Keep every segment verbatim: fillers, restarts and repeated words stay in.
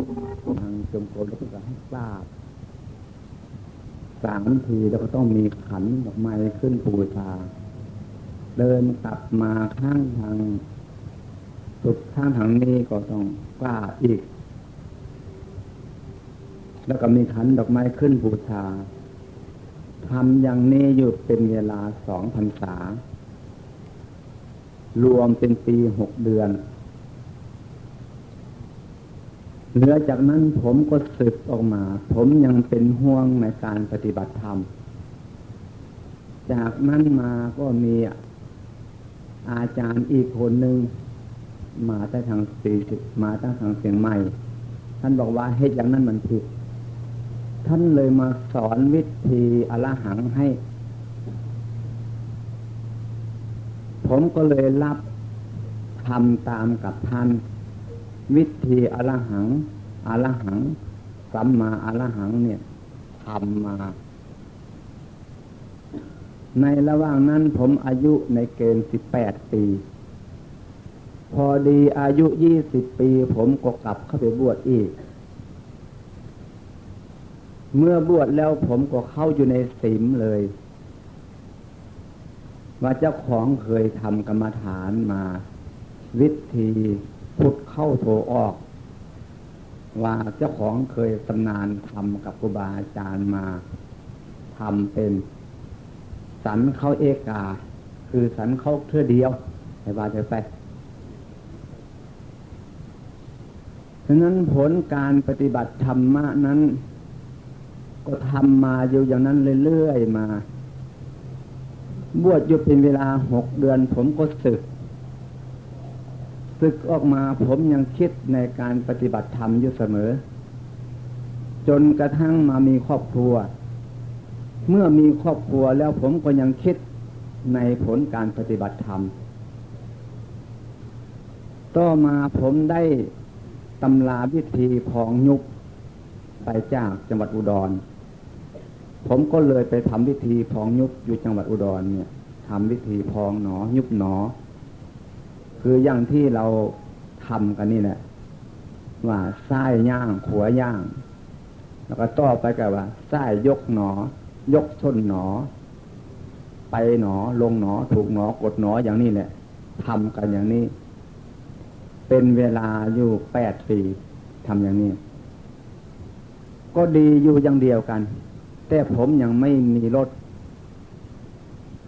นั่งจงกรมแล้วก็ให้กราบสามที แล้วก็ต้องมีขันดอกไม้ขึ้นบูชา เดินกลับมาข้างทางสุดข้างทางนี้ก็ต้องกราบอีก แล้วก็มีขันดอกไม้ขึ้นบูชา ทำอย่างนี้อยู่เป็นเวลาสองพรรษา รวมเป็นปีหกเดือน เหลือจากนั้นผมก็สึกออกมา ผมยังเป็นห่วงในการปฏิบัติธรรม จากนั้นมาก็มีอาจารย์อีกคนหนึ่ง มาจากทางศรีสิมาจากทางเชียงใหม่ ท่านบอกว่าเฮ็ดอย่างนั้นมันผิด ท่านเลยมาสอนวิธีอรหังให้ ผมก็เลยรับทำตามกับท่าน วิธีอรหัง อรหัง สัมมาอรหังเนี่ยทำมา ในระหว่างนั้นผมอายุในเกณฑ์สิบแปดปี พอดีอายุยี่สิบปี ผมก็กลับเข้าไปบวชอีก เมื่อบวชแล้วผมก็เข้าอยู่ในศีลเลย ว่าเจ้าของเคยทำกรรมฐานมา วิธีพุทเข้าโธออก ว่าเจ้าของเคยชำนาญทำกับครูบาอาจารย์มา ทำเป็นสันเข้าเอกา คือสันเข้าเทื่อเดียว ให้ว่าไป ฉะนั้นผลการปฏิบัติธรรมะนั้น ก็ทำมาอยู่อย่างนั้นเรื่อยๆมา บวชอยู่เป็นเวลาหกเดือนผมก็สึก สึกออกมาผมยังคิดในการปฏิบัติธรรมอยู่เสมอ จนกระทั่งมามีครอบครัว เมื่อมีครอบครัวแล้วผมก็ยังคิดในผลการปฏิบัติธรรม ต่อมาผมได้ตำราวิธีพองยุบไปจากจังหวัดอุดร ผมก็เลยไปทำวิธีพองยุบอยู่จังหวัดอุดรเนี่ย ทำวิธีพองหนอ ยุบหนอ คืออย่างที่เราทำกันนี่แหละ ว่าซ้ายย่าง ขวาย่าง แล้วก็ต่อไปก็ว่าซ้ายยกหนอ ยกส้นหนอ ไปหนอ ลงหนอ ถูกหนอ กดหนอ อย่างนี้แหละ ทำกันอย่างนี้ เป็นเวลาอยู่แปดปี ทำอย่างนี้ ก็ดีอยู่อย่างเดียวกัน แต่ผมยังไม่มีรส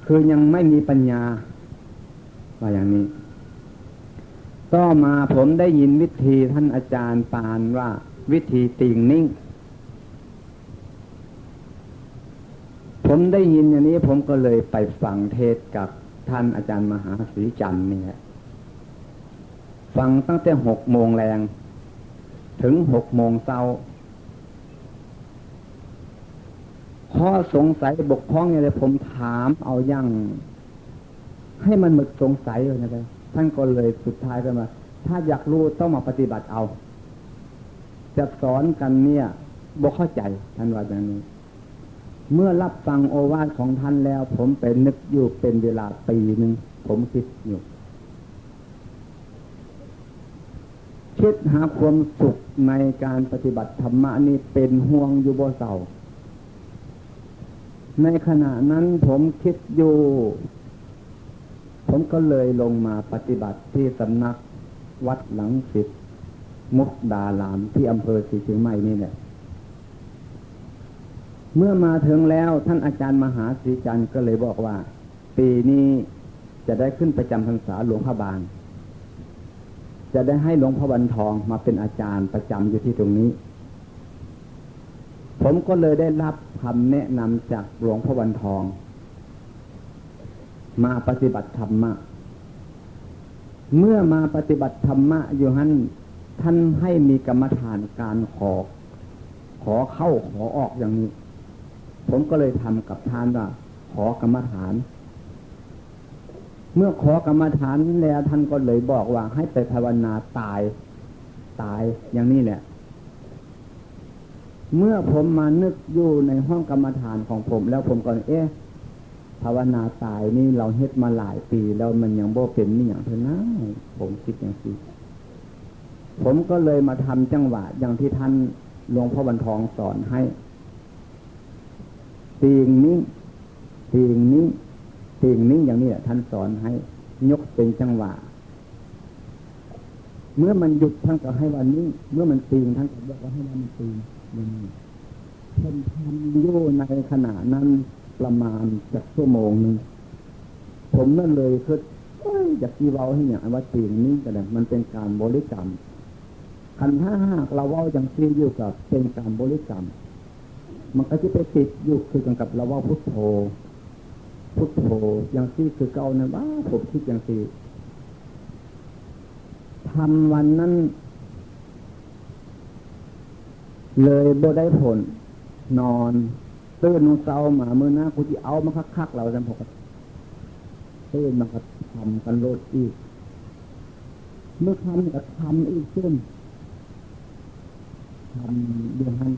คือยังไม่มีปัญญา ว่าอย่างนี้ ต่อมาผมได้ยินวิธีท่านอาจารย์ปานว่าวิธีติ่งนิ่ง ผมได้ยินอย่างนี้ผมก็เลยไปฟังเทศน์กับท่านอาจารย์มหาศรีจันทร์นี่แหละ ฟังตั้งแต่หกโมงแลงถึงหกโมงเช้า ข้อสงสัยบกพร่องอย่างไรผมถามเอาอย่างให้มันหมดสงสัยเลยนะ ท่านก็เลยสุดท้ายก็มา ถ้าอยากรู้ต้องมาปฏิบัติเอา จะสอนกันเนี่ยบ่เข้าใจ ท่านว่าอย่างนี้ เมื่อรับฟังโอวาทของท่านแล้ว ผมไปนึกอยู่เป็นเวลาปีหนึ่ง ผมคิดอยู่ คิดหาความสุขในการปฏิบัติธรรมะนี่เป็นห่วงอยู่บ่เศร้า ในขณะนั้นผมคิดอยู่ ผมก็เลยลงมาปฏิบัติที่สำนักวัดหลังสิทธิ์มุกดารามที่อำเภอศรีเชียงใหม่นี่แหละ เมื่อมาถึงแล้วท่านอาจารย์มหาศรีจันทร์ก็เลยบอกว่า ปีนี้จะได้ขึ้นไปจำพรรษาหลวงพระบาง จะได้ให้หลวงพ่อวันทองมาเป็นอาจารย์ประจำอยู่ที่ตรงนี้ ผมก็เลยได้รับคำแนะนำจากหลวงพ่อวันทอง มาปฏิบัติธรรมะ เมื่อมาปฏิบัติธรรมะอยู่หั้น ท่านให้มีกรรมฐานการขอ ขอเข้าขอออกอย่างนี้ ผมก็เลยทำกับท่านว่า ขอกรรมฐาน เมื่อขอกรรมฐานแล้วท่านก็เลยบอกว่าให้ไปภาวนาตาย ตายอย่างนี้แหละ เมื่อผมมานึกอยู่ในห้องกรรมฐานของผมแล้วผมก็ เอ๊ะ ภาวนาตายนี่เราเฮ็ดมาหลายปีแล้วมันยังบ่เป็นนี่อย่างเท่านั้น ผมคิดอย่างนี้ ผมก็เลยมาทำจังหวะอย่างที่ท่านหลวงพ่อวันทองสอนให้ ติ่งนิ่ง ติ่งนิ่ง ติ่งนิ่ง อย่างนี้แหละท่านสอนให้ยกเป็นจังหวะ เมื่อมันหยุดท่านก็ให้ว่านิ่ง เมื่อมันติ่งท่านก็บอกว่าให้ว่ามันติ่ง อย่างนี้ ผมทำอยู่ในขณะนั้นประมาณจักชั่วโมงหนึ่ง ผมนั่นเลยคิด เอ้ย อยากสิเว้าให้หยัง อันว่าติ่งนิ่งก็ได้ มันเป็นการบริกรรม คันถ้าหากเราเว้าจั่งซี้อยู่ก็เป็นการบริกรรม มันก็สิไปติดอยู่คือกันกับเราเว้าพุทโธ พุทโธ จั่งซี้คือเก่านั่นว่า ผมคิดจั่งซี้ ทำวันนั้น เลยบ่ได้ผล นอน ตื่นมื้อเช้ามามื้อหน้ากูสิเอามาคักๆ แล้วซั่น ผมก็ตื่นมาก็ทำกันโลดอีก มื้อค่ำก็ทำอีกขึ้น ทำอยู่หั่น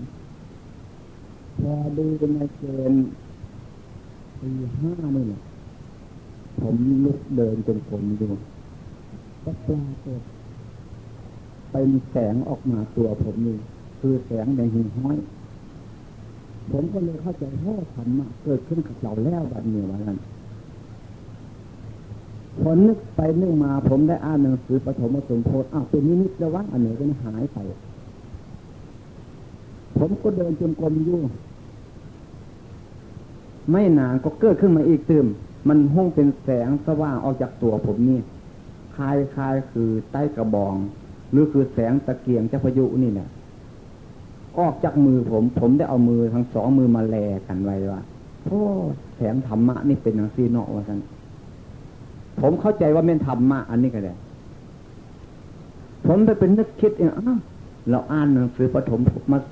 พอดีในเกณฑ์ตีห้านี่แหละ ผมลุกเดินจงกรมอยู่ ก็ปรากฏเป็นแสงออกมาตัวผมนี่ คือแสงแดงหิ่งห้อย ผมก็เลยเข้าใจ โอ้ ธรรมะเกิดขึ้นกับเราแล้วบัดนี้ ว่างั้น พอนึกไปนึกมา ผมได้อ่านหนังสือปฐมสมโพธิ อ้าว เป็นนิมิตแล้ววะ อันนี้ก็หายไป ผมก็เดินจงกรมอยู่ ไม่นานก็เกิดขึ้นมาอีกตื่ม มันห้องเป็นแสงสว่างออกจากตัวผมนี่ คล้ายๆ คือใต้กระบอง หรือคือแสงตะเกียงจักพายุนี่แหละ ออกจากมือผม ผมได้เอามือทั้งสองมือมาแลกันไว้ว่า โอ้ แสงธรรมะนี่เป็นจั่งซี้เนาะ ว่าซั่น ผมเข้าใจว่าแม่นธรรมะอันนี้ก็ได้ ผมไปเป็นนึกคิดเอง อ้าว เราอ่านหนังสือปฐม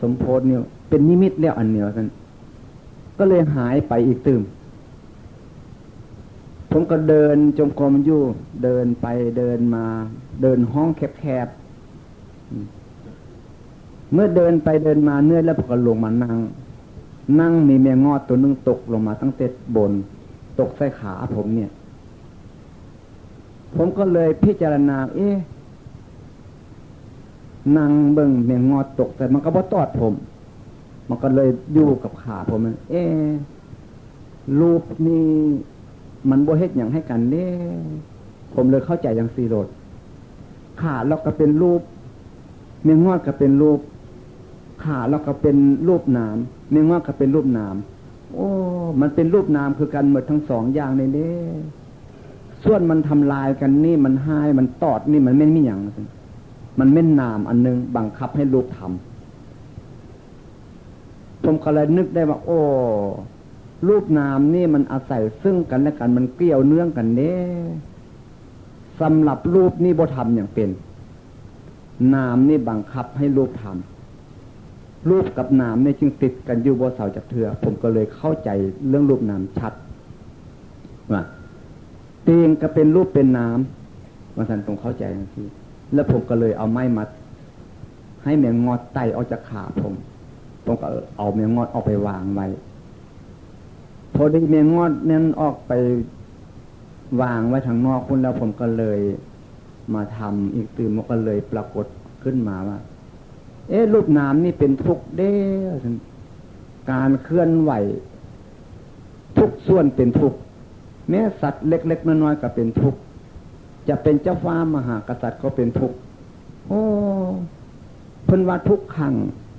สมโพธินี่เป็นนิมิตแล้วอันนี้ ว่าซั่น ก็เลยหายไปอีกตื่ม ผมก็เดินจงกรมอยู่ เดินไปเดินมา เดินห้องแคบๆ อืม เมื่อเดินไปเดินมาเมื่อยแล้วผมก็ลงมานั่ง นั่งมีแมงงอดตัวหนึ่งตกลงมาตั้งแต่บน ตกใส่ขาผมเนี่ย ผมก็เลยพิจารณา เอ๊ะ นั่งเบิ่งแมงงอดตกใส่ มันก็บ่ตอดผม มันก็เลยอยู่กับขาผม เอ๊ะ รูปนี่มันบ่เฮ็ดหยังให้กันเด้ ผมเลยเข้าใจจั่งซี้โลด ขาเราก็เป็นรูป แมงงอดก็เป็นรูป ขาเราก็เป็นรูปนาม แมงงอดก็เป็นรูปนาม โอ้ มันเป็นรูปนามคือกันหมดทั้งสองอย่างนี่เด้ ส่วนมันทำลายกันนี่ มันหาย มันตอดนี่ มันแม่นมีหยัง มันแม่นนามอันหนึ่งบังคับให้รูปทำ ผมก็เลยนึกได้ว่า โอ้ รูปนามนี่มันอาศัยซึ่งกันและกัน มันเกี่ยวเนื่องกันเด้ สำหรับรูปนี่บ่ทำหยังเป็น นามนี่บังคับให้รูปทำ รูปกับนามนี่จึงติดกันอยู่บ่เซาจักเทื่อ ผมก็เลยเข้าใจเรื่องรูปนามชัด ว่า ติ่งก็เป็นรูปเป็นนาม ว่าซั่น ผมเข้าใจจั่งซี้ แล้วผมก็เลยเอาไม้มา ให้แมงงอดไต่ออกจากขาผม ผมก็เอาแมงงอดออกไปวางไว้ พอดีแมงงอดนั้นออกไปวางไว้ทางนอกพุ้นแล้ว ผมก็เลยมาทำอีกตื่ม มันก็เลยปรากฏขึ้นมาว่า เอ๊ะ รูปนามนี่เป็นทุกข์เด้ การเคลื่อนไหว ทุกส่วนเป็นทุกข์ แม้สัตว์เล็กๆน้อยๆก็เป็นทุกข์ จะเป็นเจ้าฟ้ามหากษัตริย์ก็เป็นทุกข์ โอ้ เพิ่นว่าทุกขัง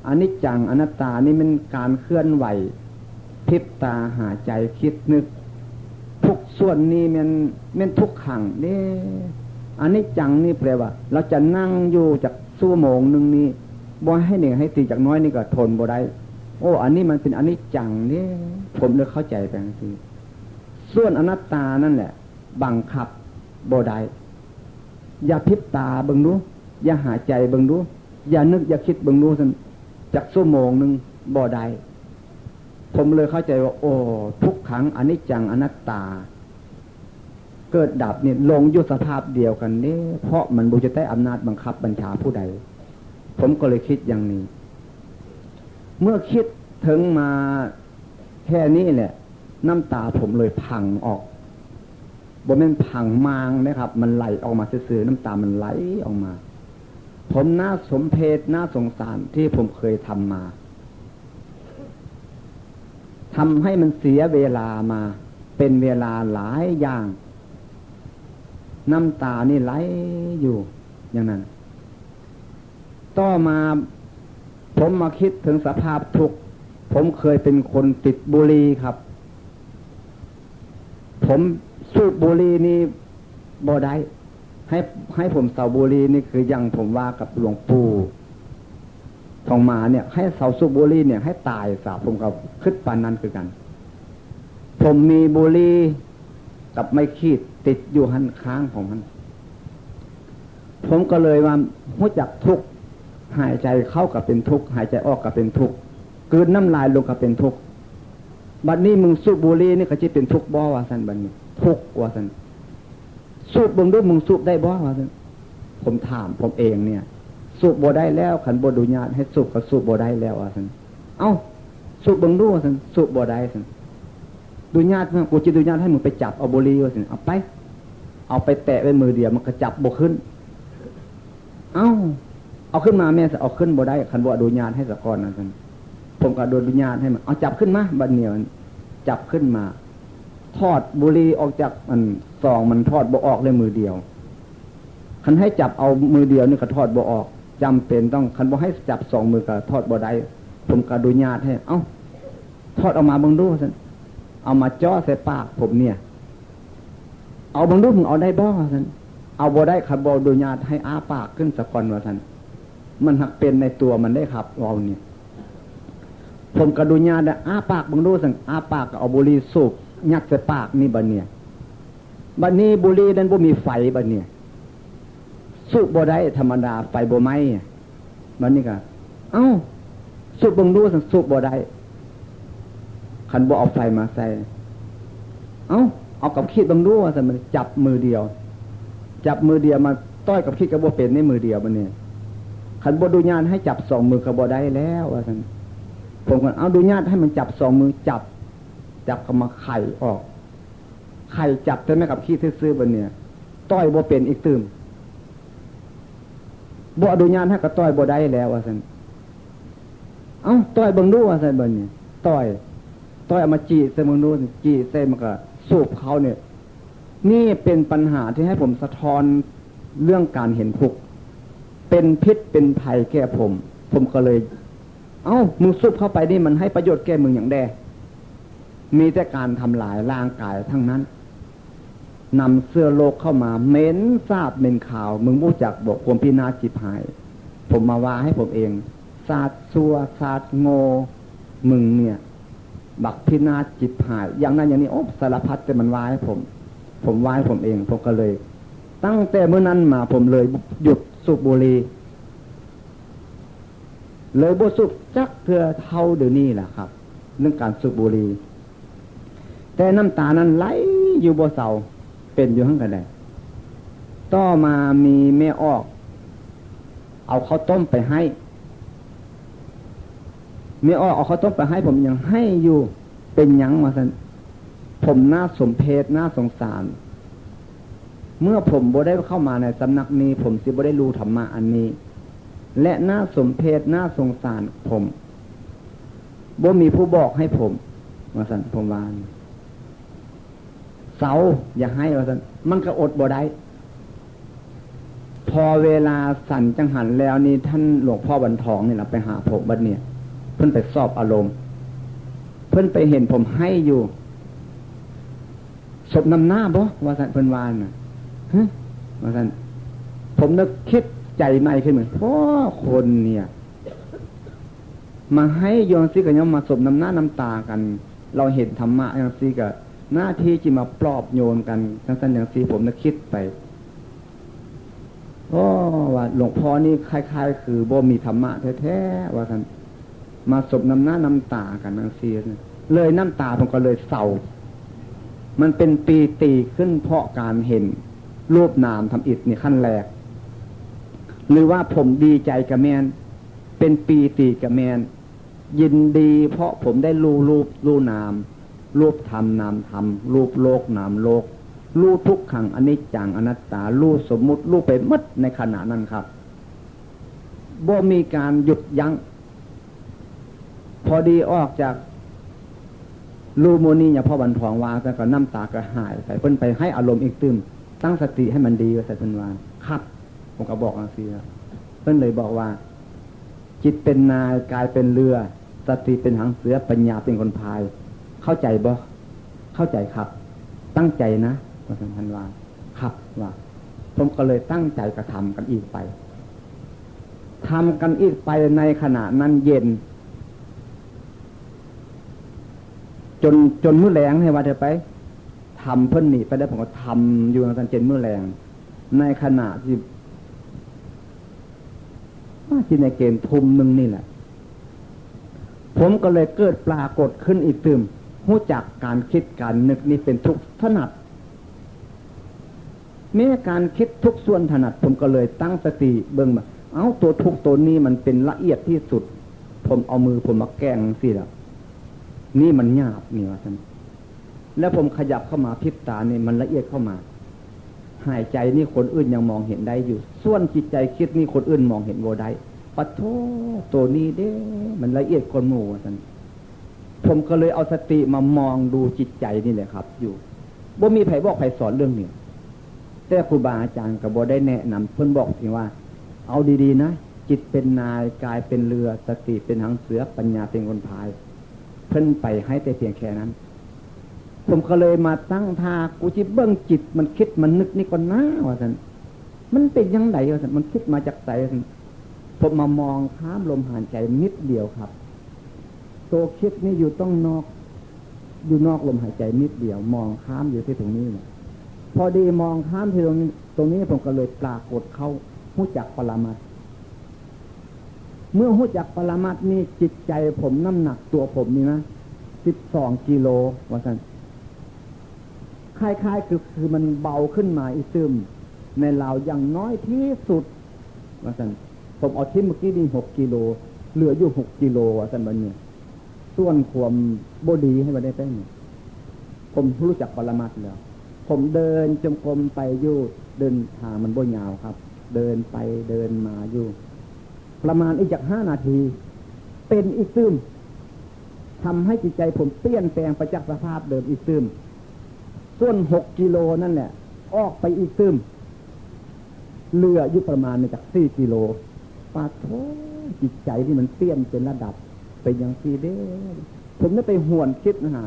อนิจจัง อนัตตา นี่มันการเคลื่อนไหว พริบตา หายใจ คิดนึก ทุกส่วนนี่แม่น แม่นทุกขังเด้ อนิจจังนี่แปลว่า เราจะนั่งอยู่จักชั่วโมงหนึ่งนี่ บ่ให้เหนื่อยให้ตีจักน้อยนี่ก็ทนบ่ได้ โอ้ อันนี้มันเป็นอนิจจังเด้ ผมเลยเข้าใจไปจั่งซี้ ส่วนอนัตตานั่นแหละ บังคับบ่ได้ อย่าพริบตาเบิ่งดู อย่าหายใจเบิ่งดู อย่านึกอย่าคิดเบิ่งดูซั่น จักชั่วโมงหนึ่งบ่ได้ ผมเลยเข้าใจว่า โอ้ ทุกขัง อนิจจัง อนัตตา เกิดดับนี่ลงอยู่สภาพเดียวกันเด้ เพราะมันบ่อยู่ใต้อำนาจบังคับบัญชาผู้ใด ผมก็เลยคิดอย่างนี้ เมื่อคิดถึงมาแค่นี้แหละ น้ำตาผมเลยพังออก บ่แม่นพังมางนะครับ มันไหลออกมาซื่อๆ น้ำตามันไหลออกมา ผมน่าสมเพชน่าสงสารที่ผมเคยทำมา ทำให้มันเสียเวลามา เป็นเวลาหลายอย่าง น้ำตานี่ไหลอยู่อย่างนั้น ต่อมาผมมาคิดถึงสภาพทุกข์ ผมเคยเป็นคนติดบุหรี่ครับ ผมสูบบุหรี่นี่บ่ได้ ให้ให้ผมเซาบุหรี่นี่คืออย่างผมว่ากับหลวงปู่ทองมาเนี่ย ให้เซาสูบบุหรี่เนี่ยให้ตายซะ ผมก็คิดปานนั้นคือกัน ผมมีบุหรี่กับไม้ขีดติดอยู่หั้นข้างของมัน ผมก็เลยว่ารู้จักทุกข์ หายใจเข้าก็เป็นทุกข์ หายใจออกก็เป็นทุกข์ กลืนน้ำลายลงก็เป็นทุกข์ บัดนี้มึงสูบบุหรี่นี่ก็จะเป็นทุกข์บ่ว่าซั่น บัดนี้ทุกข์ว่าซั่น สูบเบิ่งดู มึงสูบได้บ่ว่าซั่น ผมถามผมเองเนี่ย สูบบ่ได้แล้ว คันบ่อนุญาตให้สูบก็สูบบ่ได้แล้วว่าซั่น เอ้า สูบเบิ่งดูว่าซั่น สูบบ่ได้ซั่น อนุญาตนะ กูจะอนุญาตให้มึงไปจับเอาบุหรี่ว่าซั่น เอาไป เอาไปแตะไว้มือเดียวมันก็จับบ่ขึ้น เอ้า เอาขึ้นมาแม่ เอาขึ้นบ่ได้ คันบ่อนุญาตให้ซะก่อนนะซั่น ผมก็อนุญาตให้มัน เอาจับขึ้นมา บัดเดียวจับขึ้นมา ถอดบุหรี่ออกจากอันซองมัน ถอดบ่ออกเลยมือเดียว คันให้จับเอามือเดียวนี่ก็ถอดบ่ออก จำเป็นต้อง คันบ่ให้จับสองมือก็ถอดบ่ได้ ผมก็อนุญาตให้ เอ้า ถอดออกมาเบิ่งดูซั่น เอามาจ่อใส่ปากผมเนี่ย เอาเบิ่งดู มึงเอาได้บ่ว่าซั่น เอาบ่ได้ คันบ่อนุญาตให้อ้าปากขึ้นซะก่อนว่าซั่น มันหักเป็นในตัวมันได้ครับ เว้าเนี่ย ผมก็อนุญาตนะ อ้าปากเบิ่งดูซั่น อ้าปากก็เอาบุหรี่สูบยัดใส่ปากนี่บัดเนี่ย บัดนี้บุหรี่นั้นบ่มีไฟบัดเนี่ย สูบบ่ได้ ธรรมดาไฟบ่ไหม้ บัดนี้ก็ เอ้า สูบเบิ่งดูซั่น สูบบ่ได้ คันบ่เอาไฟมาใส่ เอ้า เอากับขีดเบิ่งดูว่าซั่น มันจับมือเดียว จับมือเดียวมาต่อยกับขีดก็บ่เป็นในมือเดียวบัดนี้ คันบ่อนุญาตให้จับสองมือก็บ่ได้แล้วว่าซั่น ผมก็เอาอนุญาตให้มันจับสองมือ จับ จับก็มาไขออก ไขจับแต่แม่กับขีดซื่อๆบัดเนี่ย ต่อยบ่เป็นอีกตื่ม บ่อนุญาตให้ก็ต่อยบ่ได้แล้วว่าซั่น เอ้า ต่อยเบิ่งดูว่าซั่นบัดนี้ ต่อย ต่อยเอามาจี้ใส่เบิ่งดู จี้ใส่มันก็สูบเข้าเนี่ย นี่เป็นปัญหาที่ให้ผมสะท้อนเรื่องการเห็นทุกข์ เป็นพิษเป็นภัยแก่ผม ผมก็เลย เอ้า มึงสูบเข้าไปนี่มันให้ประโยชน์แก่มึงหยังแด่ มีแต่การทำลายร่างกายทั้งนั้น นำเชื้อโรคเข้ามา เหม็นสาบเหม็นคาว มึงบ่จักบ่ ความพินาศฉิบหาย ผมมาว่าให้ผมเอง สาดซั่ว สาดโง่ มึงเนี่ย บักพินาศฉิบหาย อย่างนั้นอย่างนี้ โอ้ สารพัด แต่มันว่าให้ผม ผมว่าให้ผมเอง ผมก็เลย ตั้งแต่มื้อนั้นมาผมเลยหยุดสูบบุหรี่ เลยบ่สูบจักเทื่อเท่าเดี๋ยวนี้แหละครับ เรื่องการสูบบุหรี่ แต่น้ำตานั้นไหลอยู่บ่เซา เป็นอยู่หั่นก็ได้ ต่อมามีแม่ออก เอาข้าวต้มไปให้ แม่ออกเอาข้าวต้มไปให้ ผมยังให้อยู่ เป็นหยังว่าซั่น ผมน่าสมเพชน่าสงสาร เมื่อผมบ่ได้เข้ามาในสำนักนี้ ผมสิบ่ได้รู้ธรรมะอันนี้ และน่าสมเพชน่าสงสาร ผมบ่มีผู้บอกให้ผม ว่าซั่น ผมว่า เซา อย่าให้ ว่าซั่น มันก็อดบ่ได้ พอเวลาฉันจังหันแล้วนี่ ท่านหลวงพ่อวันทองนี่ล่ะไปหาผมบัดเนี่ย เพิ่นไปสอบอารมณ์ เพิ่นไปเห็นผมให้อยู่ สมน้ำหน้าบ่ ว่าซั่น เพิ่นว่าน่ะ ฮะ ว่าซั่น ผมนึกคิดใจใหม่ขึ้นมา โอ้ คนเนี่ย มาให้อยู่จั่งซี้ก็ยังมาสมน้ำหน้าน้ำตากัน เราเห็นธรรมะจั่งซี้ก็ หน้าที่จิมาปลอบโยนกันจั่งซั้นจั่งซี้ ผมนึกคิดไป โอ้ ว่าหลวงพ่อนี่คล้ายๆ คือบ่มีธรรมะแท้ๆ ว่าซั่น มาสมน้ำหน้าน้ำตากันจั่งซี้ เลยน้ำตาผมก็เลยเศร้า มันเป็นปีติขึ้นเพราะการเห็นรูปนามธรรมอิฐนี่ขั้นแรก หรือว่าผมดีใจกะแม่น เป็นปีติกะแม่น ยินดีเพราะผมได้รู้รูปรู้นาม รูปธรรมนามธรรม รูปโลกนามโลก รู้ทุกขังอนิจจังอนัตตา รู้สมมุติ รู้ไปหมดในขณะนั้นครับ บ่มีการหยุดยั้ง พอดีออกจากรูโมนี้เนี่ย พ่อบันทองว่า แต่ก็น้ำตาก็หายไป เพิ่นไปให้อารมณ์อีกตื่ม ตั้งสติให้มันดี ว่าซั่น เพิ่นว่า ครับ ผมก็บอกจั่งซี้ เพิ่นเลยบอกว่า จิตเป็นนาย กายเป็นเรือ สติเป็นหางเสือ ปัญญาเป็นคนพาย เข้าใจบ่ เข้าใจครับ ตั้งใจนะ ว่าซั่น เพิ่นว่า ครับ ว่า ผมก็เลยตั้งใจกระทำกันอีกไป ทำกันอีกไปในขณะนั้นเย็น จน จนมื้อแลง ให้ว่าเถาะไป ทำเพิ่นหนีไปแล้ว ผมก็ทำอยู่จั่งซี้จนมื้อแลง ในขณะที่ ว่าสิในเกณฑ์ทุ่มหนึ่งนี่แหละ ผมก็เลยเกิดปรากฏขึ้นอีกตื่ม ฮู้จักการคิดการนึกนี่เป็นทุกข์ถนัด แม้การคิดทุกข์ส่วนถนัด ผมก็เลยตั้งสติเบิ่งว่า เอ้า ตัวทุกข์ตัวนี้มันเป็นละเอียดที่สุด ผมเอามือผมมาแกว่งจั่งซี้ล่ะ นี่มันหยาบนี่ ว่าซั่น แล้วผมขยับเข้ามา พริบตานี่มันละเอียดเข้ามา หายใจนี่คนอื่นยังมองเห็นได้อยู่ ส่วนจิตใจคิดนี่คนอื่นมองเห็นบ่ได้ ปะโถ ตัวนี้เด้ มันละเอียดกว่าหมู่ ว่าซั่น ผมก็เลยเอาสติมามองดูจิตใจนี่แหละครับ อยู่ บ่มีไผบอกไผสอนเรื่องนี้ แต่ครูบาอาจารย์ก็บ่ได้แนะนำ เพิ่นบอกเพียงว่า เอาดีๆนะ จิตเป็นนาย กายเป็นเรือ สติเป็นหางเสือ ปัญญาเป็นคนพาย เพิ่นไปให้แต่เพียงแค่นั้น ผมก็เลยมาตั้งท่า กูสิเบิ่งจิตมันคิดมันนึกนี่ก่อนนะ ว่าซั่น มันเป็นจั่งใด ว่าซั่น มันคิดมาจากไส ว่าซั่น ผมมามองข้ามลมหายใจนิดเดียวครับ ตัวคิดนี่อยู่ต้องนอก อยู่นอกลมหายใจนิดเดียว มองข้ามอยู่ที่ตรงนี้เนี่ย พอดีมองข้ามที่ตรงนี้ ตรงนี้ผมก็เลยปรากฏเข้า ฮู้จักปรมัตถ์ เมื่อฮู้จักปรมัตถ์นี่ จิตใจผม น้ำหนักตัวผมนี่นะ สิบสองกิโล ว่าซั่น คล้ายๆ คือ คือมันเบาขึ้นมาอีกตื่ม ในลาวอย่างน้อยที่สุด ว่าซั่น ผมเอาทิ่มเมื่อกี้นี่ หกกิโล เหลืออยู่ หกกิโล ว่าซั่น บัดนี้ ส่วนความบ่ดี ให้ว่าได้ไปนี่ ผมฮู้จักปรมัตถ์แล้ว ผมเดินจงกรมไปอยู่ เดินทางมันบ่ยาวครับ เดินไปเดินมาอยู่ ประมาณอีกจักห้านาที เป็นอีกตื่ม ทำให้จิตใจผมเปลี่ยนแปลงไปจากสภาพเดิมอีกตื่ม ส่วน หกกิโลนั่นแหละ ออกไปอีกตื่ม เหลืออยู่ประมาณนี่จัก สี่กิโล ปาโถ จิตใจที่มันเปลี่ยนเป็นระดับ เป็นจั่งซี้เด้ ผมได้ไปหวนคิดนะฮะ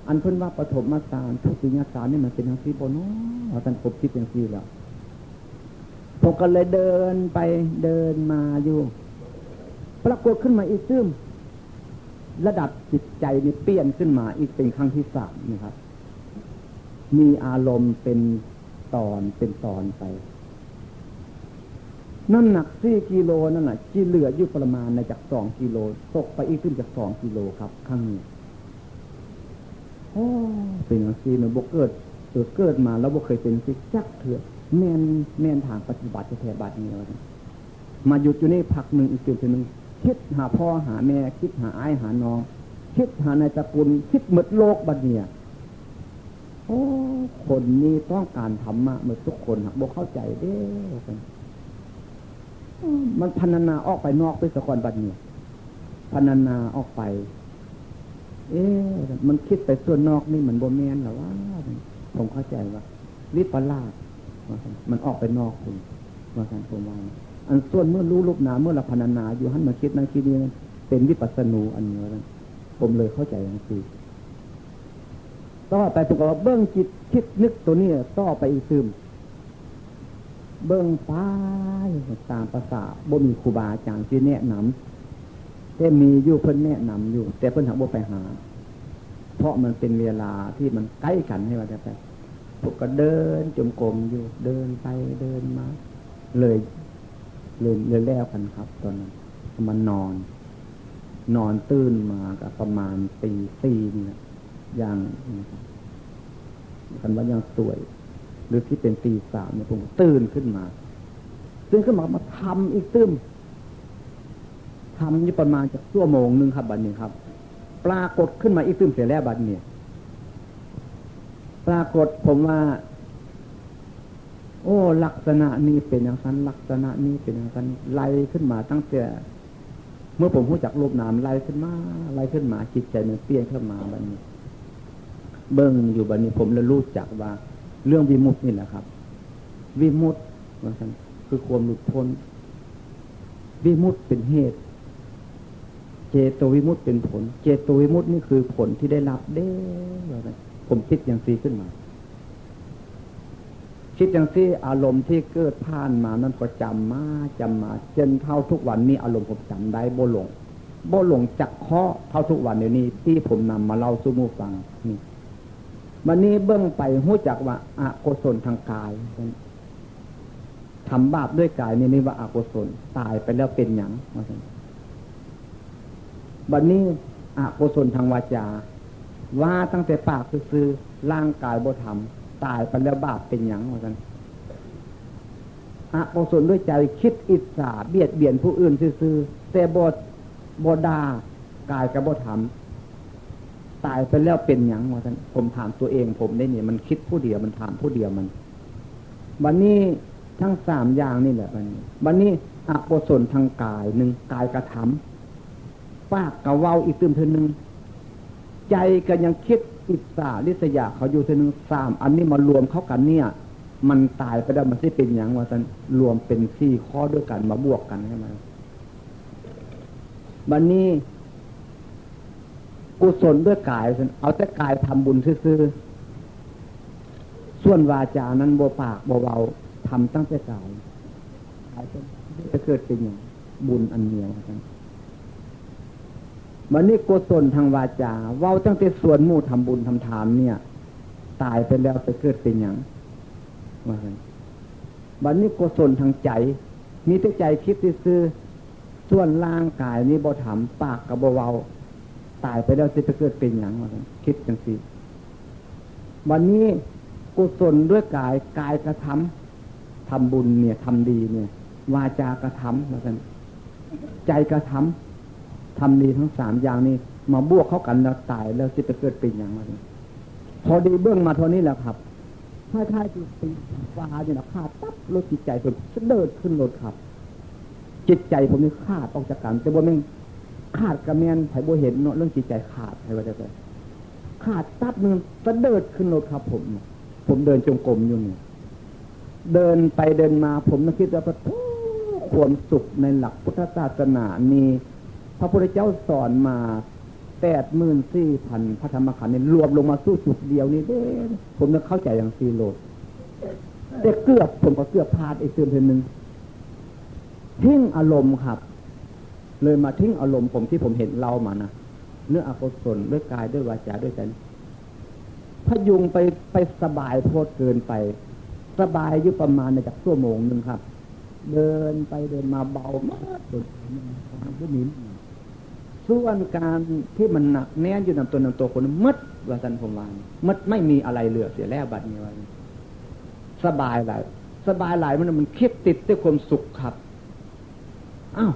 อันเพิ่นว่าปฐมฌาน ทุติยฌานนี่มันเป็นจั่งซี้บ่น้อ ท่านคบคิดจั่งซี้แล้ว ผมก็เลยเดินไปเดินมาอยู่ ปรากฏขึ้นมาอีกตื่ม ระดับจิตใจนี่เปลี่ยนขึ้นมาอีกเป็นครั้งที่สามนี่ครับ มีอารมณ์เป็นตอนเป็นตอนไป น้ำหนัก สี่กิโลนั่นน่ะ ที่เหลืออยู่ประมาณในจัก สองกิโล ตกไปอีกตื่มจัก สองกิโลครับ ครั้งนี้ โอ้ เป็นจั่งซี้ มันบ่เกิด เออ เกิดมาแล้วบ่เคยเป็นจั่งซี้จักเทื่อ แม่น แม่นทางปฏิบัติแท้ๆ บัดนี้ว่าซั่น มาหยุดอยู่นี่พักหนึ่ง อีกตื่มหนึ่ง คิดหาพ่อหาแม่ คิดหาอ้ายหาน้อง คิดหานายตระกูล คิดหมดโลกบัดเนี่ย โอ้ คนนี้ต้องการธรรมะหมดทุกคน หากบ่เข้าใจเด้ มันพรรณนาออกไปนอกไปซะก่อนบัดเนี่ย พรรณนาออกไป เอ๊ะ มันคิดไปส่วนนอกนี่มันบ่แม่นหรอวะ ผมเข้าใจว่า วิปลาส ว่าซั่น มันออกไปนอกพุ้น ว่าซั่น ผมว่า อันส่วนเมื่อรู้รูปนาม เมื่อละพรรณนาอยู่หั่น มาคิดนั่นคิดนี่ เป็นวิปัสสนูอันนี้ ว่าซั่น ผมเลยเข้าใจจั่งซี้ ต่อไปผมก็ว่าเบิ่งจิตคิดนึกตัวนี้ต่อไปอีกตื่ม เบิ่งไปตามประสา บ่มีครูบาอาจารย์ที่แนะนำ แต่มีอยู่ เพิ่นแนะนำอยู่ แต่เพิ่นหากบ่ไปหา เพราะมันเป็นเวลาที่มันใกล้กัน ให้ว่าจะไป ผมก็เดินจงกรมอยู่ เดินไปเดินมา เลย เลย เลยแล้วกันครับ ตอนนั้น มานอน นอนตื่นมาก็ประมาณตีสี่นี่แหละ อย่าง คันว่าอย่างสวย หรือที่เป็นตีสามเนี่ย ผมก็ตื่นขึ้นมา ตื่นขึ้นมา มาทำอีกตื่ม ทำอยู่ประมาณจักชั่วโมงหนึ่งครับ บัดนี้ครับ ปรากฏขึ้นมาอีกตื่มเสียแล้วบัดนี้ ปรากฏผมว่า โอ้ ลักษณะนี้เป็นอย่างนั้น ลักษณะนี้เป็นอย่างนั้น ไล่ขึ้นมาตั้งแต่ เมื่อผมรู้จักรูปนาม ไล่ขึ้นมา ไล่ขึ้นมา จิตใจมันเปลี่ยนขึ้นมา บัดนี้ เบิ่งอยู่บัดนี้ ผมเลยรู้จักว่า เรื่องวิมุตตินี่แหละครับ วิมุตติว่าซั่น คือความหลุดพ้น วิมุตติเป็นเหตุ เจโตวิมุตติเป็นผล เจโตวิมุตตินี่คือผลที่ได้รับเด้อว่าซั่น ผมคิดอย่างนี้ขึ้นมา คิดอย่างนี้ อารมณ์ที่เกิดผ่านมานั้นก็จำมา จำมา จนเท่าทุกวันนี้ อารมณ์ผมจำได้บ่หลง บ่หลงจักข้อ เท่าทุกวันเดี๋ยวนี้ ที่ผมนำมาเล่าสู่หมู่ฟังนี่ บัดนี้เบิ่งไปรู้จักว่าอกุศลทางกาย ทำบาปด้วยกายนี่ นี่ว่าอกุศล ตายไปแล้วเป็นหยังว่าซั่น บัดนี้อกุศลทางวาจา ว่าตั้งแต่ปากซื่อๆ ร่างกายบ่ทำ ตายไปแล้วบาปเป็นหยังว่าซั่น อกุศลด้วยใจ คิดอิจฉาเบียดเบียนผู้อื่นซื่อๆ แต่บ่ บ่ด่า กายก็บ่ทำ ตายไปแล้วเป็นหยังว่าซั่น ผมถามตัวเองผมได้นี่ มันคิดผู้เดียว มันถามผู้เดียวมัน บัดนี้ทั้งสามอย่างนี่แหละ บัดนี้ บัดนี้อกุศลทางกาย หนึ่ง กายกระทำ ปากก็เว้าอีกตื่มเทื่อหนึ่ง ใจก็ยังคิดอิจฉาริษยาเขาอยู่เทื่อหนึ่ง สามอันนี้มารวมเข้ากันเนี่ย มันตายไปแล้วมันสิเป็นหยังว่าซั่น รวมเป็นสี่ข้อด้วยกันมาบวกกันให้มัน บัดนี้ กุศลด้วยกายซั่น เอาแต่กายทำบุญซื่อๆ ส่วนวาจานั้นบ่ปากบ่เว้า ทำตั้งแต่กาย กายเป็น ไปเกิดเป็นหยัง บุญอันเดียวกัน บัดนี้กุศลทางวาจา เว้าตั้งแต่ชวนหมู่ทำบุญทำทานเนี่ย ตายไปแล้วไปเกิดเป็นหยัง ว่าซั่น บัดนี้กุศลทางใจ มีแต่ใจคิดซื่อๆ ส่วนร่างกายนี่บ่ทำ ปากก็บ่เว้า ตายไปแล้วสิไปเกิดเป็นหยัง ว่าซั่น คิดจังซี่ บัดนี้กุศลด้วยกาย กายกระทำ ทำบุญเนี่ย ทำดีเนี่ย วาจากระทำ ว่าซั่น ใจกระทำ ทำดีทั้งสามอย่างนี้ มาบวกเข้ากันแล้วตายแล้วสิไปเกิดเป็นหยัง ว่าซั่น พอดีเบิ่งมาเท่านี้แหละครับ คล้ายๆ คือตีฟ้าเนี่ยนะ ขาดปั๊บ รถจิตใจผมสะเดิดขึ้นรถครับ จิตใจผมนี่ขาดออกจากกัน แต่บ่แม่นขาดกะแม่น ไผบ่เห็นเนาะ เรื่องจิตใจขาด ไผว่าจั่งใด ขาดปั๊บนึงสะเดิดขึ้นรถครับผม ผมเดินจงกรมอยู่เนี่ย เดินไปเดินมา ผมนึกคิดว่า โอ้ ความสุขในหลักพุทธศาสนานี่ พระพุทธเจ้าสอนมา แปดหมื่นสี่พันพระธรรมขันธ์นี่ รวมลงมาสู่จุดเดียวนี่เด้ ผมนึกเข้าใจอย่างสี่โลด แต่เกือบ ผมก็เกือบพลาดอีกเทื่อหนึ่ง ทิ้งอารมณ์ครับ เลยมาทิ้งอารมณ์ผมที่ผมเห็นเล่ามานะ เรื่องอกุศลด้วยกายด้วยวาจาด้วยใจ พยุงไป ไปสบายโพดเกินไป สบายอยู่ประมาณในจักชั่วโมงหนึ่งครับ เดินไปเดินมาเบามาก เดินบ่หนี ส่วนการที่มันหนักแน่นอยู่นำตัว นำตัวคน หมด ว่าซั่น ผมว่า หมด ไม่มีอะไรเหลือเสียแล้ว บัดนี้ว่า สบายหลาย สบายหลาย มัน มันคิดติดแต่ความสุขครับ อ้าว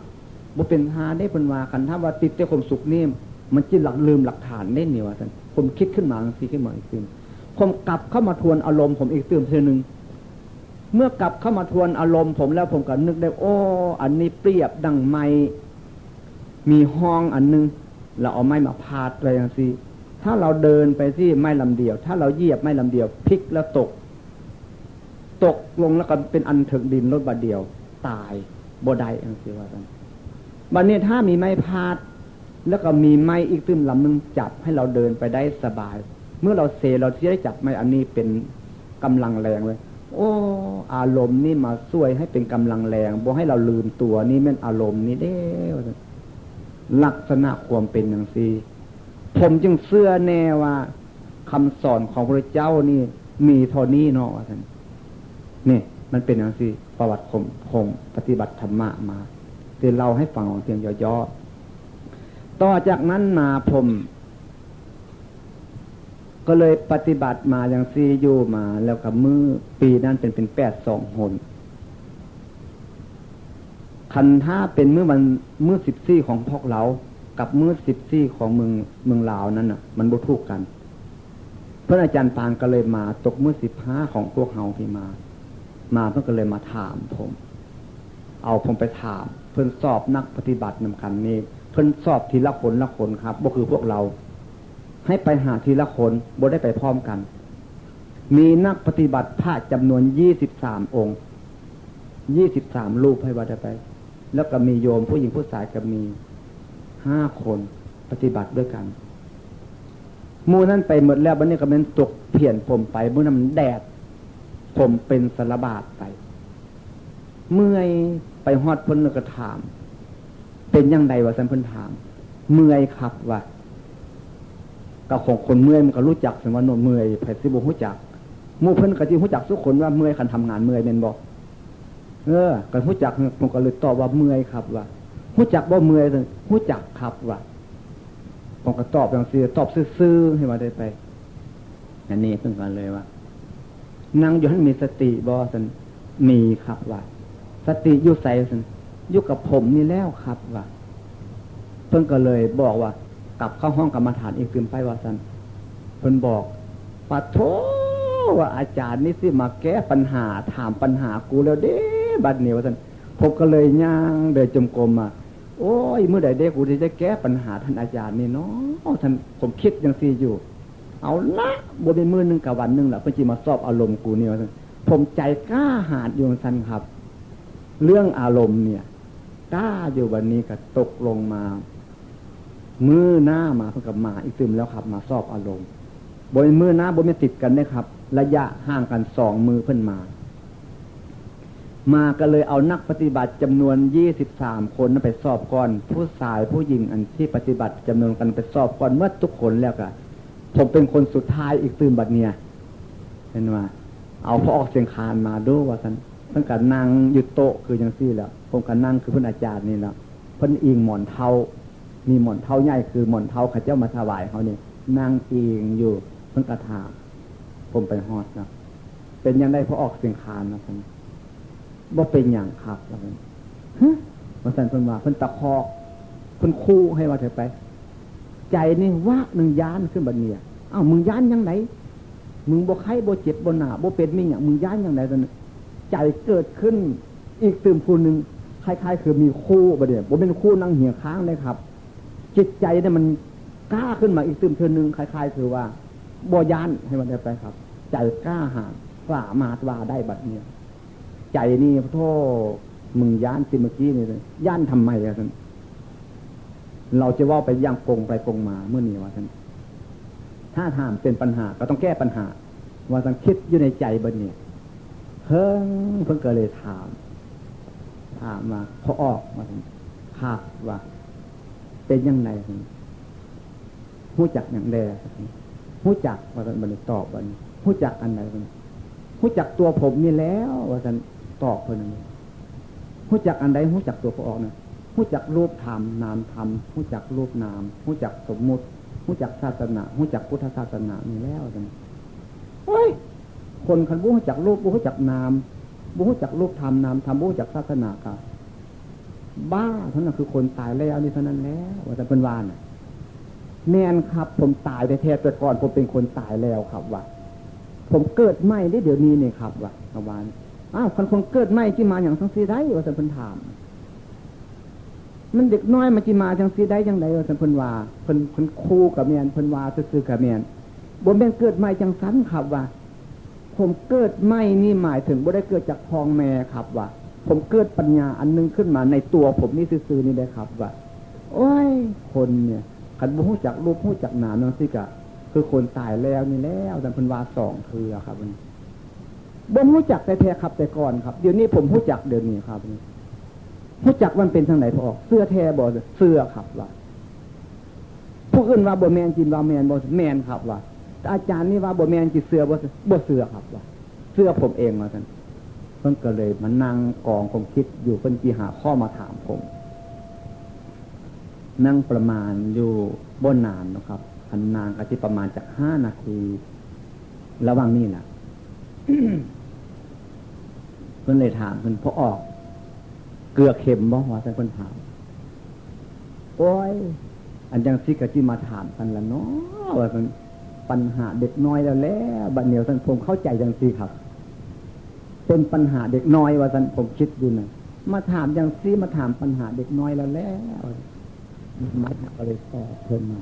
บ่เป็นหาเด้ เพิ่นว่า คันถามว่าติดแต่ความสุขนี่ มันจิหลักลืมหลักฐานเด้นี่ ว่าซั่น ผมคิดขึ้นมาจังซี่ขึ้นมาอีกที ผมกลับเข้ามาทวนอารมณ์ผมอีกตื่มเทื่อหนึ่ง เมื่อกลับเข้ามาทวนอารมณ์ผมแล้ว ผมก็นึกได้ โอ้ อันนี้เปรียบดังไม้ มีห้องอันหนึ่ง เราเอาไม้มาพาดไว้จังซี่ ถ้าเราเดินไปที่ไม้ลำเดียว ถ้าเราเหยียบไม้ลำเดียว พลิกแล้วตก ตกลงแล้วก็เป็นอันถึกดินโลดบาดเดียว ตาย บ่ได้จังซี่ว่าซั่น บัดนี้ถ้ามีไม้พาด แล้วก็มีไม้อีกตื่มลำหนึ่งจับให้เราเดินไปได้สบาย เมื่อเราเซ เราสิได้จับไม้อันนี้เป็นกำลังแรงเลย โอ้ อารมณ์นี่มาช่วยให้เป็นกำลังแรง บ่ให้เราลืมตัว นี่แม่นอารมณ์นี่เด้ ลักษณะความเป็นจังซี่ ผมจึงเชื่อแน่ว่าคำสอนของพระเจ้านี่มีเท่านี้เนาะ ว่าซั่น นี่มันเป็นจังซี่ ประวัติผม ผมปฏิบัติธรรมะมา ที่เล่าให้ฟังเพียงย่อๆ ต่อจากนั้นมาผม ก็เลยปฏิบัติมาจังซี่อยู่มา แล้วก็มื้อ ปีนั้นเป็น เป็นแปดสองหน คันถ้าเป็นมื้อวัน มื้อสิบสี่ของพวกเรา กับมื้อสิบสี่ของเมือง เมืองลาวนั่นน่ะ มันบ่ถูกกัน เพิ่นอาจารย์ปานก็เลยมาตกมื้อสิบห้าของพวกเฮาที่มา มาเพิ่นก็เลยมาถามผม เอาผมไปถาม เพิ่นสอบนักปฏิบัตินำกันนี่ เพิ่นสอบทีละคนละคนครับ บ่คือพวกเรา ให้ไปหาทีละคน บ่ได้ไปพร้อมกัน มีนักปฏิบัติพระจำนวนยี่สิบสามองค์ ยี่สิบสามรูปให้ว่าได้ไป แล้วก็มีโยมผู้หญิงผู้ชายก็มีห้าคนปฏิบัติด้วยกัน หมู่นั้นไปหมดแล้ว บัดนี้ก็แม่นตกเพี้ยนผมไป มื้อนั้นมันแดด ผมเป็นสารบาดไป เมื่อย ไปฮอดเพิ่นแล้วก็ถาม เป็นจั่งใดวะ ซั่นเพิ่นถาม เมื่อยครับว่า ก็ของคนเมื่อยมันก็รู้จักซั่นว่าเนาะ เมื่อย ไผสิบ่รู้จัก หมู่เพิ่นก็สิรู้จักซุคนว่าเมื่อย คันทำงานเมื่อยแม่นบ่ เออ ก็รู้จัก ผมก็เลยตอบว่าเมื่อยครับว่า รู้จักบ่เมื่อยซั่น รู้จักครับว่า ผมก็ตอบจั่งซี้ ตอบซื่อๆ ให้ว่าได้ไป อันนี้เพิ่นก็เลยว่า นั่งอยู่หั่นมีสติบ่ ซั่น มีครับว่า สติอยู่ไส ซั่น อยู่กับผมนี่แล้วครับว่า เพิ่นก็เลยบอกว่า กลับเข้าห้องกรรมฐานอีกตื่มไปว่า ซั่น เพิ่นบอก ปะโธ่ ว่าอาจารย์นี่สิมาแก้ปัญหา ถามปัญหากูแล้วเด้ บัดนี้ว่า ซั่น ผมก็เลยย่างเดินจงกรมมา โอ้ย มื้อใดเด้กูสิได้แก้ปัญหาท่านอาจารย์นี่เนาะ ท่าน ผมคิดจั่งซี้อยู่ เอาละ บ่แม่นมื้อหนึ่งก็วันหนึ่งล่ะ เพิ่นสิมาสอบอารมณ์กูนี่ว่า ซั่น ผมใจกล้าหาญอยู่ซั่นครับ เรื่องอารมณ์เนี่ย กล้าอยู่ บัดนี้ก็ตกลงมา มื้อหน้ามาเพิ่นก็มาอีกตื่มแล้วครับ มาสอบอารมณ์ บ่แม่นมื้อหน้า บ่แม่นติดกันเด้ครับ ระยะห่างกันสองมื้อเพิ่นมา มาก็เลยเอานักปฏิบัติจำนวนยี่สิบสามคนนั้นไปสอบก่อน ผู้ชายผู้หญิงอันที่ปฏิบัติจำนวนกันไปสอบก่อนหมดทุกคนแล้วก็ ผมเป็นคนสุดท้ายอีกตื่มบัดเนี่ย เห็นว่า เอาพระออกเสียงคานมาดูว่า ซั่น เพิ่นก็นั่งอยู่โต๊ะคือจั่งซี้แหละ ผมก็นั่งคือเพิ่นอาจารย์นี่แหละ เพิ่นอิงหมอนเท้า มีหมอนเท้าใหญ่คือหมอนเท้าเขาเจ้ามาถวายเขานี่ นั่งอิงอยู่ เพิ่นก็ถาม ผมไปฮอดเนาะ เป็นจั่งใดพระออกเสียงคานนะ ซั่น บ่เป็นหยังครับ ว่าซั่น ฮะ ว่าซั่น เพิ่นว่า เพิ่นตะคอก เพิ่นคูให้ว่าเถอะไป ใจนี่วาบหนึ่งย้านขึ้นบัดเนี่ย อ้าว มึงย้านจั่งใด มึงบ่ไข้บ่เจ็บบ่หนาวบ่เป็นมีหยัง มึงย้านจั่งใด ซั่น ใจเกิดขึ้นอีกตื่มผู้หนึ่ง คล้ายๆ คือมีคู่บัดเนี่ย บ่แม่นคู่นั่งเหียงข้างเด้ครับ จิตใจเนี่ยมันกล้าขึ้นมาอีกตื่มเทื่อหนึ่ง คล้ายๆ คือว่าบ่ย้าน ให้ว่าได้ไปครับ ใจกล้าหาญ สามารถว่าได้บัดเนี่ย ใจนี่ โธ่ มึงย้านสิเมื่อกี้นี่ ย้านทำไมอะ ซั่น เราจะเว้าไปอย่างกงไปกงมามื้อนี้ว่า ซั่น ถ้าถามเป็นปัญหาก็ต้องแก้ปัญหา ว่า ซั่น คิดอยู่ในใจบัดนี้ เพิ่ง เพิ่นก็เลยถาม ถามว่า พระออก ว่า ซั่น ครับ ว่า เป็นจั่งใด ซั่น ฮู้จักหยังแด่ ฮู้จัก ว่าซั่น บัดนี้ตอบ บัดนี้ ฮู้จักอันใด ซั่น ฮู้จักตัวผมนี่แล้ว ว่า ซั่น ตอบเพิ่น ฮู้จักอันใด ฮู้จักตัวพระออกนะ ฮู้จักรูปธรรม นามธรรม ฮู้จักรูปนาม ฮู้จักสมมุติ ฮู้จักศาสนา ฮู้จักพุทธศาสนานี่แล้ว ว่า ซั่น โอ้ย คนคันบ่ฮู้จักรูป บ่ฮู้จักนาม บ่ฮู้จักรูปธรรม นามธรรม บ่ฮู้จักศาสนา ก็บ้าเท่านั้น คือคนตายแล้วนี่เท่านั้นแล้ว ว่า ซั่น เพิ่นว่าน่ะ แม่นครับ ผมตายแท้ๆ แต่ก่อนผมเป็นคนตายแล้วครับ ว่า ผมเกิดใหม่ได้เดี๋ยวนี้นี่ครับ ว่า ประมาณ อ้าว คันคนเกิดใหม่สิมาหยังจั่งซี้ได้ ว่า ซั่น เพิ่นถาม มันเด็กน้อยมันสิมาจั่งซี้ได้จั่งใด ว่า ซั่น เพิ่นว่า เพิ่น เพิ่นคูก็แม่น เพิ่นว่าซื่อๆ ก็แม่น บ่แม่นเกิดใหม่จั่งซั้นครับ ว่า ผมเกิดใหม่นี่หมายถึงบ่ได้เกิดจากพ่อแม่ครับ ว่า ผมเกิดปัญญาอันหนึ่งขึ้นมาในตัวผมนี่ซื่อๆ นี่แหละครับ ว่า โอ้ย คนเนี่ย คันบ่ฮู้จักรูป ฮู้จักนามจั่งซี้ก็ คือคนตายแล้วนี่แล้ว ว่า ซั่น เพิ่นว่าสองเทื่อครับ บ่ฮู้จักแท้ๆ ครับ แต่ก่อนครับ เดี๋ยวนี้ผมฮู้จักเดี๋ยวนี้ครับ ฮู้จักมันเป็นจั่งใด พระออก เชื่อแท้บ่ เชื่อครับ ว่า ผู้อื่นว่าบ่แม่น สิว่าแม่นบ่ แม่นครับ ว่า แต่อาจารย์นี่ว่าบ่แม่น สิเชื่อบ่ บ่เชื่อครับ ว่า เชื่อผมเอง ว่า ซั่น เพิ่นก็เลยมานั่งกองความคิดอยู่ เพิ่นสิหาข้อมาถามผม นั่งประมาณอยู่บ่นานเนาะครับ คันนานก็สิประมาณจักห้านาที ระหว่างนี้น่ะ เพิ่นเลยถาม เพิ่น พระออก เกลือเค็มบ่ ว่าซั่น เพิ่นถาม โอ้ย อันจั่งซี้ก็สิมาถามกันล่ะเนาะ ว่าซั่น ปัญหาเด็กน้อยแล้วแหละ บัดนี้ ว่าซั่น ผมเข้าใจจั่งซี้ครับ เป็นปัญหาเด็กน้อยว่าซั่น ผมคิดอยู่นะ มาถามอย่างซี่ มาถามปัญหาเด็กน้อยแล้ว แล้ว มันก็เลยตอบเพิ่นมา